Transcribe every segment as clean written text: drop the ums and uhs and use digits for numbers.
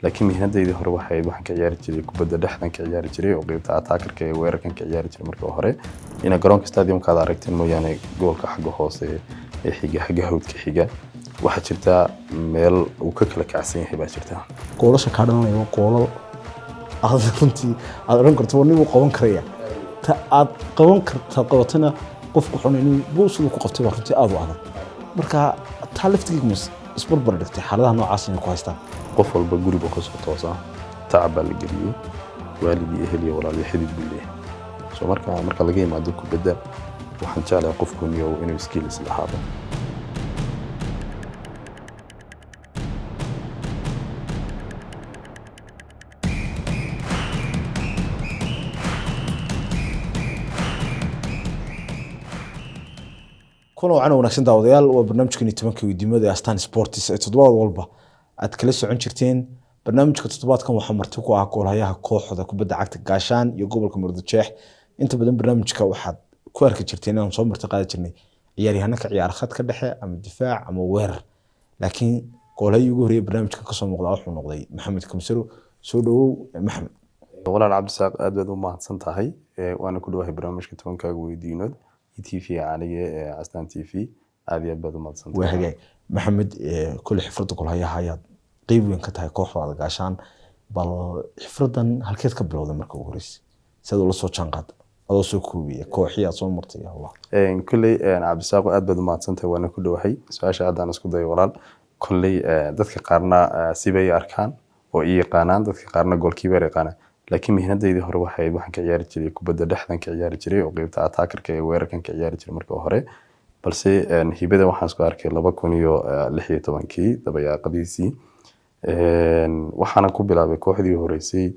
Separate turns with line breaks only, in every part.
Laakiin mihnadeydii hore waxay ahayd, waxaan ka ciyaari jiray kubadda dhexdan ka ciyaari jiray oo qeybta attackerka ee weerarkan ka ciyaari jiray. Marka hore ina garoonka stadiumka aad aragteen mooyaane, goolka xagga hoose ee xiga, xagga hawdka xiga, waxaa jirta meel uu ka kala kacsan yahay baa jirta.
Goolasha kaa dhalanaya waa goolal aad runtii aad odhan karto waa nin uu qaban karaya, ta aad qaban karta qabatana qofku xun inuu buu siduu ku qabtay baa runtii aad u adag. Marka taa laftigeega mas isbarbar dhigtay xaaladaha noocaas inay ku haystaan?
Qof walba gurigu ka soo toosaa, tacab baa la geliyey, waalidii, ehel iyo walaal iyo xidid buu leeyahay. So marka laga yimaado kubadda, waxaan jeclahay qofku niyow inuu skills lahaado.
Kuna wacan wanaagsan daawadayaal, waa barnaamijkani 10-ka weydiimada ee Astaan Sports ee toddobaad walba aad kala socon jirteen. Barnaamijka toddobaadkan waxaa marti ku ah goolhayaha kooxda kubadda cagta Gaashaan iyo gobolka Murudujeex. Inta badan barnaamijka waxaad ku arki jirteen inaan soo marti qaadi jirnay ciyaaryahano ka ciyaara khadka dhexe ama difaac ama weerar, laakiin goolhayii ugu horreeyay barnaamijkan kasoo muuqdaa wuxuu noqday Maxamed Kamsaro. Soo dhawow, Maxamed.
Walaal Cabdisaaq, aad baad u mahadsan tahay. Waana ku dhawahay barnaamijka 10-kaaga weydiinood TV caniga ee Astaan TV. Aad iyo aad baad u mahadsan
Waa
tahay.
Hagaag, Maxamed. Kole xifradda goolhayaha ayaad qeyb weyn ka tahay kooxdaada Gaashaan. Bal xifraddan halkeed ka bilowday marka ugu horreysay, si aad ula soo jaanqaad, adoo soo koobiya kooxii aad soo martay iyo howlaha?
Kolley, Cabdisaaq, aad baad u mahadsan tahay, waana ku dhawahay. Su-aasha haddaan isku dayo, walaal, kolley dadka qaarna sibay arkaan oo ii yaqaanaan, dadka qaarna goalkeeper yaqaanaan. Laakiin mihnadeydii hore waxay ahayd, waxaan ka ciyaari jiray kubadda dhexdan ka ciyaari jiray oo qeybta attackerka ee weerarkan ka ciyaari jiray marka hore. Balse hibada waxaan isku arkay 2016-kii dabayaaqadiisii. Waxaana ku bilaabay kooxdii horeysay,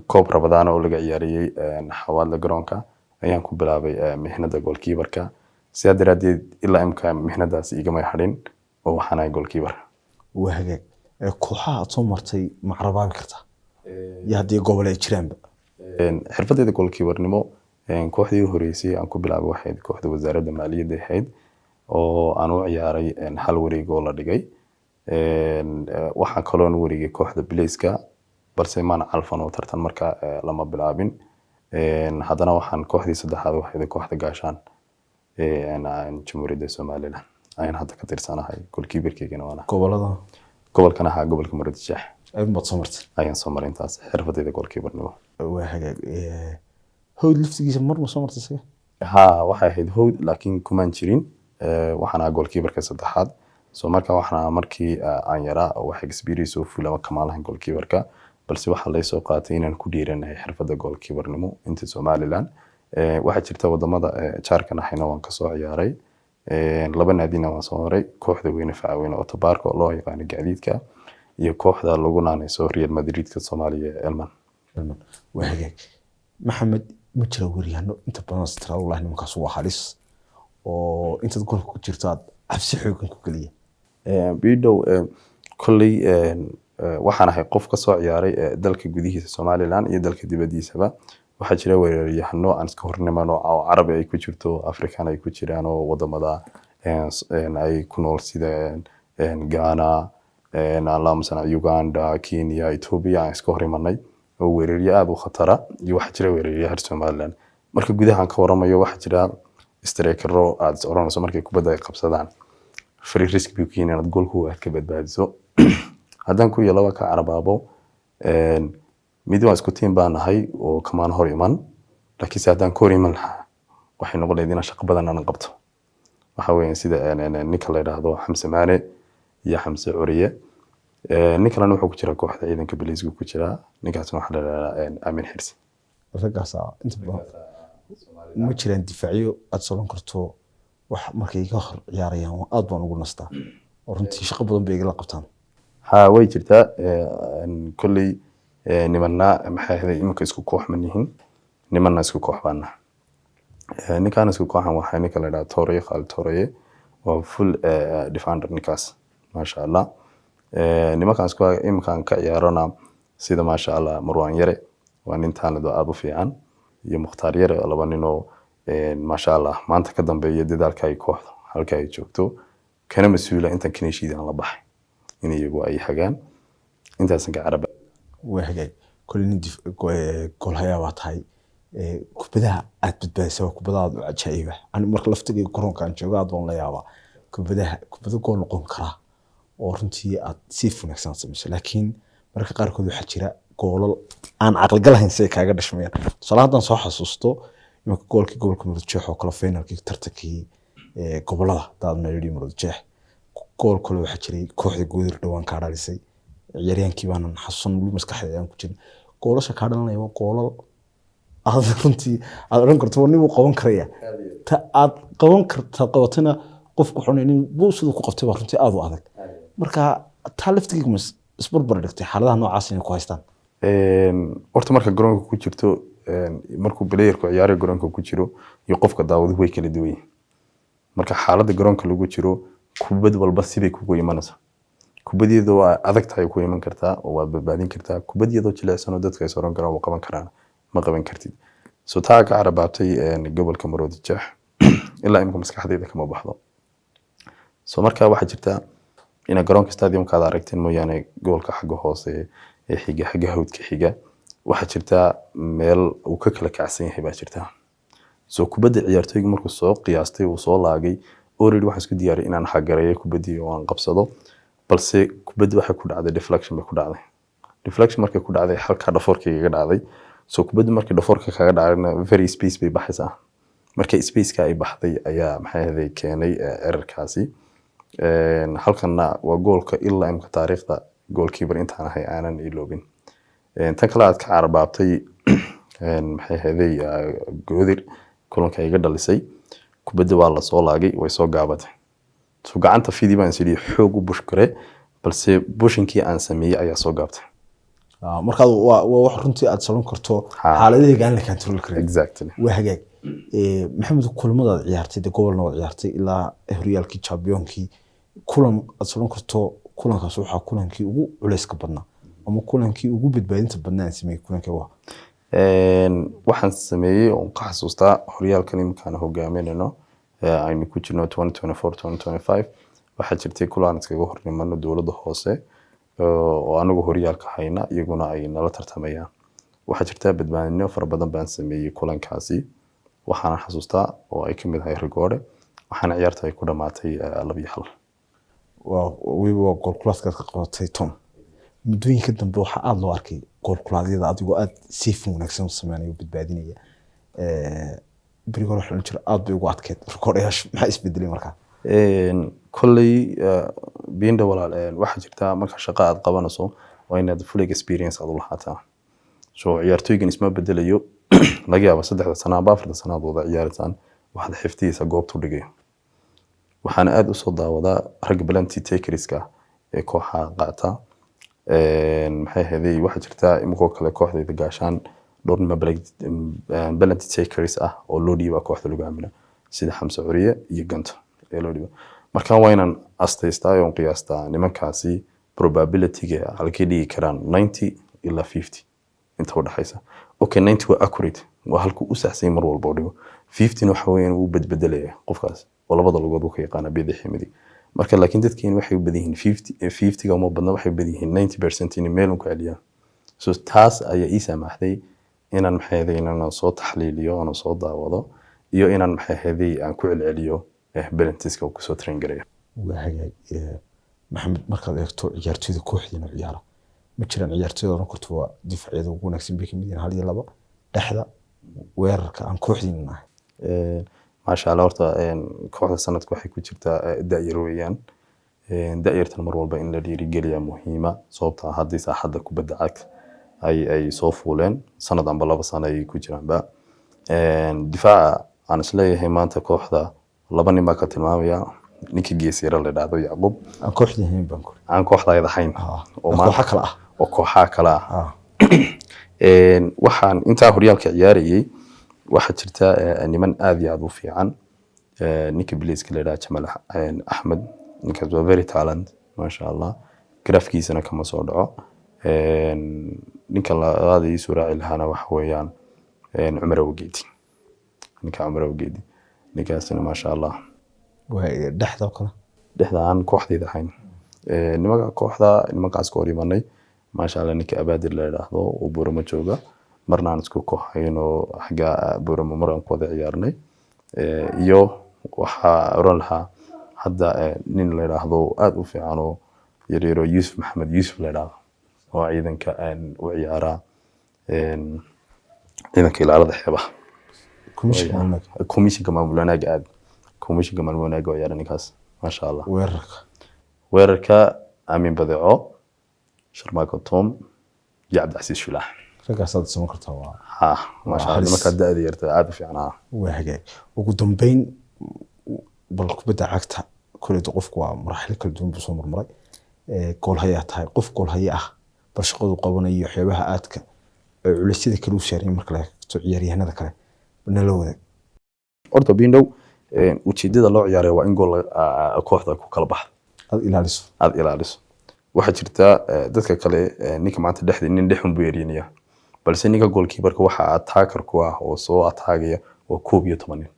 koob Rabadaan oo laga ciyaarayey Xawaadle garoonka ayaan ku bilaabay mihnada goalkeeperka. Sidaa daraaddeed ilaa imka mihnadaasi igamay hadhin oo waxaan ahay goalkeeper.
Waa hagaag. Kooxaha aad soo martay ma carabaabi kartaa iyo haddii gobol ay jiraanba?
Xirfadeyda goalkeepernimo, kooxdii horeysay aan ku bilaabay waxay ahayd kooxda wasaaradda maaliyadda ahayd oo aan u ciyaaray hal wareeg oo la dhigay. Waxaan kaloon u wareegay kooxda Blazka, balse maana calfan oo tartan marka lama bilaabin. Haddana waxaan kooxdii saddexaad waxay ahayd kooxda Gaashaan ee Jamhuuriyadda Somaliland ayaan hadda ka tirsanahay, goalkeeperkeygana waana.
Gobolada?
Gobolkan ahaa gobolka Murudijeex.
Ayuun baad soo martay?
Ayaan soo maray intaas xirfadeyda goalkeepernimo.
Waa hagaag. Hawd laftigiisa mar ma soo martay isaga?
Ha, waxay ahayd Hawd, laakiin kumaan jirin. Waxaan ahaa goalkeeperka saddexaad. So marka waxaan ahaa markii aan yaraa oo wax experience oo full ama kamaan lahayn goalkeeperka, balse waxaa laysoo qaatay inaan ku dhiiranahay xirfadda goalkeepernimo inta Somaliland. Waxaa jirta wadamada jaarkan ahayna waan kasoo ciyaaray. Laba naadina waan soo maray: kooxda weyne facaweyne oo Tabaarka oo loo yaqaano gaadiidka iyo kooxda lagu naanayso Real Madridka Soomaaliya ee Elman.
Elman. Waa hagaag, Maxamed. Ma jira weeryahanno inta badan istira wallahi nimankaas waa halis oo intaad goolka ku jirto aad cabsi xoogan ku geliya?
Bidow, kolley waxaan ahay qof ka soo ciyaaray dalka gudihiisa Somaliland iyo dalka dibadiisaba. Waxaa jira weeraryahano aan iska hornimano oo Carabi ay ku jirto, African ay ku jiraan oo wadamada ay ku nool sida Ghana, allahuma salli, Uganda, Kenya, Ethiopia aan iska hor imanay oo weeraryo aad u khatara. Iyo waxaa jira weeraryaha Somaliland. Marka gudaha aan ka waramayo, waxaa jira strikero aad is oranayso markay kubadda ay qabsadaan free risk buu keenaya inaad goolku aad ka badbaadiso. Haddaan ku iyo laba ka carabaabo, mid waa isku tiim baan nahay oo kamaan hor iman, laakiinse haddaan ka hor iman lahaa waxay noqon lahayd inaan shaqo badan aanan qabto. Waxa weeyaan sida ninka la yidhaahdo Xamse Maane iyo Xamse Curiye. Nin kalena wuxuu ku jiraa kooxda ciidanka booliisku ku jiraa, ninkaasna waxaa la yidhahdaa Aamin Xirsi.
Raggaasaa inta badan. Ma jiraan difaacyo aad solan karto wax markay iga hor ciyaarayaan waa aad baan ugu nastaa oo runtii shaqo badan bay igala qabtaan?
Ha, way jirtaa. Kolley nimanna maxay ahayd, iminka isku koox ma nihin, nimanna isku koox baana. Ninkaan isku kooxan waxaa ninka la yidhaha Toreye, Khaalid Toreye, waa full defender ninkaas, maasha Allah. Nimankaan isku iminkaan ka ciyaarona sida, maasha Allah, Marwaan Yare waa nin talent oo aad u fiican iyo Mukhtaar Yare oo laba nin oo maasha Allah maanta ka dambeeya dadaalka ay kooxda halka ay joogto kana mas-uula intan kaneeshiida aan la baxay in iyagu ay hagaan. Intaasan ka caraba.
Waa hagaag. Kole nin goolhayaa baa tahay. Kubadaha aad badbaadisa waa kubada aad u cajaa'iba. Ani marka laftigay garoonka aan joogo aad baan la yaabaa kubadaha, kubado gool noqon karaa oo runtii aad si wanaagsan samayso, laakiin mararka qaarkood waxaa jira goolal aan caqligal ahayn si ay kaaga dhashmayaan. Tusaale, haddaan soo xasuusto imanka goolkii gobolka Murujeex oo kale, finalkii tartankii gobolada Daadmareeri Murujeex, gool kale waxaa jiray kooxda Goodir dhawaan kaa dhalisay. Ciyaaryaankii baanan xasuusan weli, maskaxda ayaan ku jirin. Goolasha kaa dhalanaya waa goolal aad runtii aad odhan karto waa nin wuu qaban karaya. Ta aad qaban karta qabatana qofku wuxuu nin buu siduu ku qabtay baa runtii aad u adag. Marka taa laftigeyga ma isbarbar dhigtay xaaladaha noocaas inay ku haystaan?
Horta marka garoonka ku jirto, markuu playerku ciyaarayo garoonka ku jiro iyo qofka daawaduhu way kala duwan yihiin. Marka xaaladda garoonka lagu jiro, kubad walba sibay kugu imanaysaa. Kubad iyadoo waa adag tahay ku iman kartaa oo waad badbaadin kartaa, kubad iyadoo jilicsan oo dadka ay soran karaan waa qaban karaan, ma qaban kartid. So taa ka carabaabtay gobolka Maroodi Jeex ilaa imika maskaxdayda kama baxdo. So marka waxaa jirta ina garoonka stadiumka aad aragteen mooyaane, gobolka xagga hoose ee xiga, xagga hawdka xiga, waxaa jirta meel uu ka kala kacsan yahay baa jirta. So kubadda ciyaartoygu markuu soo qiyaastay, uu soo laagay, already waxaan isku diyaariyay inaan xagareeyo kubaddii oo aan qabsado, balse kubaddi waxay ku dhacday deflection bay ku dhacday. Deflection markay ku dhacday, halkaa dhafoorka igaga dhacday. So kubaddu markay dhafoorka kaga dhacdayna, very space bay baxaysaa. Markay spaceka ay baxday ayaa maxay ahayd keenay errorkaasi. Halkanna waa goolka ilaa imka taariikhda goalkeeper intaan ahay aanan iloobin. Tan kale aad ka carabaabtay, maxay ahayd, Goodir kulanka iga dhalisay, kubadda waa lasoo laagay, way soo gaabatay. So gacanta fidi baan is idhi xoog u push kare, balse pushinkii aan sameeyey ayaa soo gaabtay.
Marka waa wax runtii aad salan karto xaaladahayga aan la control karin.
Exactly.
Waa hagaag. Maxamed, kulamadaad ciyaartay dee gobolna waad ciyaartay ilaa horyaalkii championkii, kulan aad salan karto kulankaas waxaa kulankii ugu culeyska badnaa ama kulankii ugu badbaadinta badnaa aan sameeyey kulankii waa?
Waxaan sameeyey oon ka xasuustaa horyaalkan iminkaan hogaaminayno aynu ku jirno 2024 2025, waxaa jirtay kulan iskaga hornimano dowladda hoose oo anagu horyaalka hayna, iyaguna ay nala tartamayaan. Waxaa jirta badbaadino fara badan baan sameeyey kulankaasi, waxaana xasuustaa oo ay kamid ahay rigoore, waxaana ciyaarta ay ku dhamaatay 2-1.
Waa weliba waa goolkulaadkaad ka qabatay Tom. Muddooyinka dambe waxaa aada loo arkay goolkulaadyada adigoo aada safe wanaagsan u sameynaya oo badbaadinaya. Berigi hore waxaa la jira aada bay ugu adkeyd rikoodhayaashu. Maxaa isbedelay markaa?
Kolley biinda walaal, waxaa jirta marka shaqo aad qabanayso waa inaad full experience aad u lahaataa. So ciyaartoygan isma bedelayo. Laga yaabo 3da sano amba 4ta sano aad wada ciyaaraysaan, waxaad xifdiyeysaa goobtu dhigayo. Waxaana aada usoo daawadaa ragga penalty takerska ee kooxaha qaata. Maxay ahaydey, waxaa jirta iminkoo kale kooxdayda Gaashaan dhowr nima penalty takers ah oo loo dhiibaa kooxda lagu aamino, sida Xamse Curiye iyo Ganto ee loo dhiiba. Marka waa inaan astaystaa oon qiyaastaa nimankaasi probability-ga halkay dhigi karaan, 90 ilaa 50 inta udhexaysa. Okay, 90 waa accurate, waa halkuu u saxsan yahay mar walba oo dhigo. 50 waxa weeyaan wuu bedbedelaya qofkaas oo labada lugood uu ka yaqaana, bidix iyo midig. Marka laakiin dadkeeni waxay u badan yihiin 50 50ga uma badna, waxay u badan yihiin 90% inay meel un ku celiyaan. So taas ayaa ii saamaxday inaan maxay ahayd inaan soo taxliiliyo oona soo daawado iyo inaan maxay ahayd aan ku celceliyo penaltieska uu kusoo train gareeyo.
Waa hagaag. Maxamed, markaad eegto ciyaartoyda kooxdiina ciyaara, ma jiraan ciyaartoyda oran karto waa difaacyada ugu wanaagsan bay kamid yihiin, hal iyo laba, dhexda, weerarka, aan kooxdiina ahay?
Maasha Allah, horta kooxda sanadka waxay ku jirtaa da'yar weeyaan. Da'yartan mar walba in la dhiirigeliyaa muhiima, sababta ah haddii saaxadda kubadda cagta ay soo fuuleen sanad amba 2 sano ay ku jiraanba. Difaaca aan isleeyahay maanta kooxda laba nin baa ka tilmaamaya: ninka geesiyara la dhahdo Yacquub.
Aan kooxdii ahayn baan kuri.
Aan kooxda ayada ahayn oo
kooxa kale ah.
Oo kooxaha kale ah. Waxaan intaa horyaalka ciyaarayay waxaa jirta niman aad iyo aad u fiican. Ninka biliiska la yidhaha Jamal Axmed, ninkaas waa very talent, maasha Allah, garaafkiisana kama soo dhaco. Ninka labaad iisoo raaci lahaana waxa weeyaan Cumar Awgeedi, ninka Cumar Awgeedi, ninkaasina maasha Allah.
Waa dhexda oo kale.
Dhexda aan kooxdayda ahayn, nimanka kooxda nimankaas ka hor imanay. Maasha Allah, ninka Abaadir la yidhaahdo oo Buuramo jooga, marna aan isku kooxayn oo xagga Buuramo mar aan ku wada ciyaarnay. Iyo waxaa oran lahaa hadda nin la yidhaahdo aad u fiican oo yaryaro, Yuusuf Maxamed Yuusuf la yidhaahdo, oo ciidanka u ciyaara, ciidanka ilaalada xeebaha.
Komishinka maamulka.
Komishinka maamul wanaaga, aad komishinka maamul wanaaga oo ciyaara ninkaas, maasha Allah.
Weerarka?
Weerarka Aamin Badeeco, Sharmaako Tom iyo Cabdicasiis Shulaax.
Raggaasaad samayn kartaa waa
Ha, maasha Allah.
Halis.
Nimankaa da-da yarta aad u fiican, ha.
Waa hagaag. Ugu dambeyn, bal kubadda cagta koleyda qofku waa maraaxilo kala duwan buu soo marmaray. Goolhayaa tahay, qof goolhaye ah bal shaqadu qabanayo iyo waxyaabaha aadka ee culeysyada kale u saaran marka la eegto ciyaaryahanada kale nala wadaag.
Horta Bindow, ujeedada loo ciyaarayo waa in gool kooxda ku kala baxdo.
Aad ilaaliso.
Aad ilaaliso. Waxaa jirta dadka kale, ninka maanta dhexda nin dhexun buu eryanaya, balse ninka goalkeeperka waxa attacker ku ah oo soo ataagaya waa 11 nin.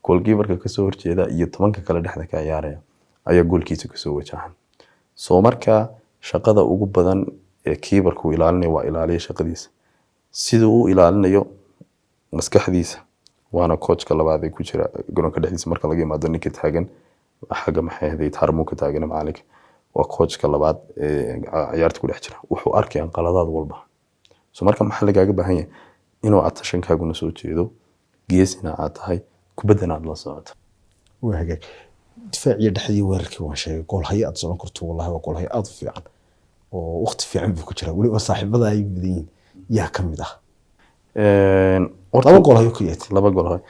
Goalkeeperka kasoo horjeeda iyo 10-ka kale dhexda ka ciyaaraya ayaa goolkiisa kasoo wajahan. Soo marka shaqada ugu badan ee keeperka uu ilaalinayo waa ilaaliya shaqadiisa, siduu u ilaalinayo maskaxdiisa, waana coachka labaad ee ku jira garoonka dhexdiisa marka laga yimaado ninka taagan xagga, maxay ahayd, harmuunka taagan macalinka. Waa coachka labaad ee ciyaarta ku dhex jira, wuxuu arkayaa qaladaad walba. So marka maxaa lagaaga baahan yahay? Inuu attentionkaaguna soo jeedo, geesina aad tahay, kubaddana aad la socoto.
Waa hagaag. Difaaciyo dhexdii weerarkii waan sheegay. Goolhaye aad socon karto, wallahi waa goolhaye aad u fiican oo waqti fiican buu ku jiraa, weliba saaxiibada ay badan yihiin, yaa ka mid ah? Laba goolhayo ku yeetay.
Laba gool hayo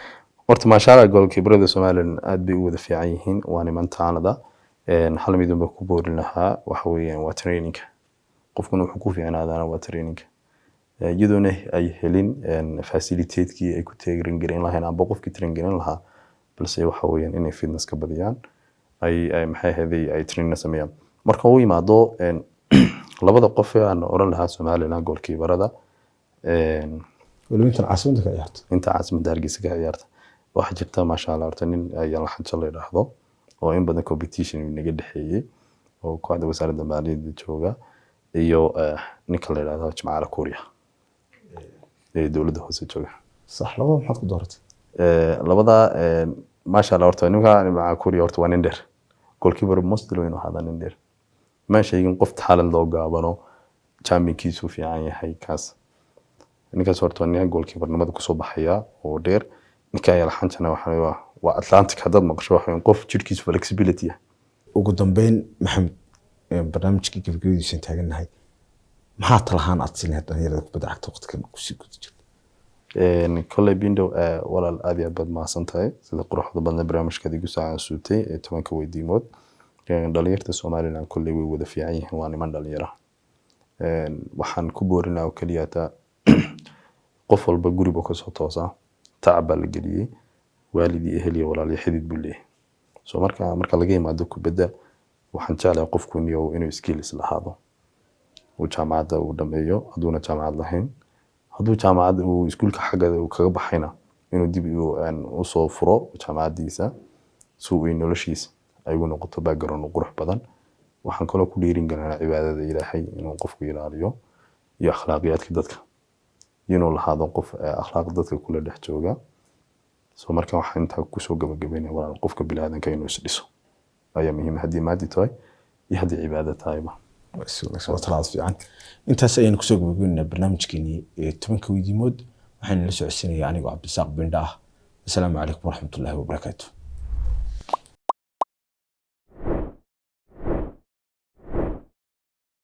horta, maasha Allah, goalkeeperada Somaliland aad bay u wada fiican yihiin, waa niman taanada. Hal mid unba ku boorin lahaa, waxa weeyaan waa trainingka. Qofkuna wuxuu ku fiicnaadaana waa trainingka. Iyadoona ay helin facilitatekii ay ku train gareyn lahayn amba qofkii train gareyn lahaa, balse waxa weeyaan inay fitness ka badiyaan, ay maxay ahayd, ay training sameeyaan. Marka uu yimaado labada qof ee aan oran lahaa Somaliland goalkeeperada
Weliba intan caasimadda ka ciyaarto.
Inta caasimadda Hargeysa ka ciyaarta waxaa jirta, maasha Allah, horta nin ayaan Laxanjo la yidhaahdo oo in badan competition naga dhexeeyey oo kooxda wasaaradda maaliyadda jooga, iyo ninka la yidhaahdo Jimcaale Kuuriya ee dowladda hoose jooga.
Sax, labada maxaad ku dooratay?
Labada, maasha Allah, horta ninka Jimcaale Kuuriya horta waa nin dheer. Goalkeeper mostly waa inuu ahaadaa nin dheer. Ma sheegin qof talent loo gaabano, jumpingkiisu fiican yahay. Kaas ninkaas horta waa nin goalkeepernimada kusoo baxaya oo dheer. Ninka ayaa Laxanjana waxa waa athletic. Haddaad maqasho, waxa weeyaan qof jirkiisu flexibility ah.
Ugu dambeyn, Maxamed, barnaamijkii gabagabadiisan taagannahay. Maxaa talahaan aad siin lahayd dhalinyarada kubadda cagta waqtigan kusii guda jirta?
Kolley Bindo, walaal, aad iyo aad baad mahadsan tahay sida quruxda badna barnaamijkaad igu soo casuutay ee 10-ka weydiimood. Dhalinyarta Somaliland kolley way wada fiican yihiin, waa niman dhalinyara. Waxaan ku boorinaa oo keliya taa qof walba guri buu kasoo toosaa, tacab baa la geliyey, waalidii, ehel iyo walaal iyo xidid buu leeyahay. So marka laga yimaado kubadda, waxaan jeclahay qofku niyow inuu skills lahaado, uu jaamacadda uu dhameeyo hadduuna jaamacad lahayn, hadduu jaamacad uu iskuulka xagga uu kaga baxayna, inuu dib usoo furo jaamacaddiisa si uu noloshiisa ay ugu noqoto background qurux badan. Waxaan kaloo ku dhiirin karaa cibaadada Ilaahay inuu qofku ilaaliyo iyo akhlaaqiyaadka dadka, inuu lahaado qof akhlaaq dadka kula dhex jooga. So marka waxaan intaa kusoo gabagabeynaya, walaal, qofka biniaadanka inuu is dhiso ayaa muhiim, haddii maadi tahay iyo haddii cibaado tahayba.
Waa si wanaagsan, waa talaad fiican. Intaas ayaynu kusoo gabagabeynaa barnaamijkeenii ee 10-ka weydiimood. Waxaynu la socodsiinaya anigoo Cabdisaaq Bindha ah. Asalaamu calaykum waraxmatullaahi wabarakaatu.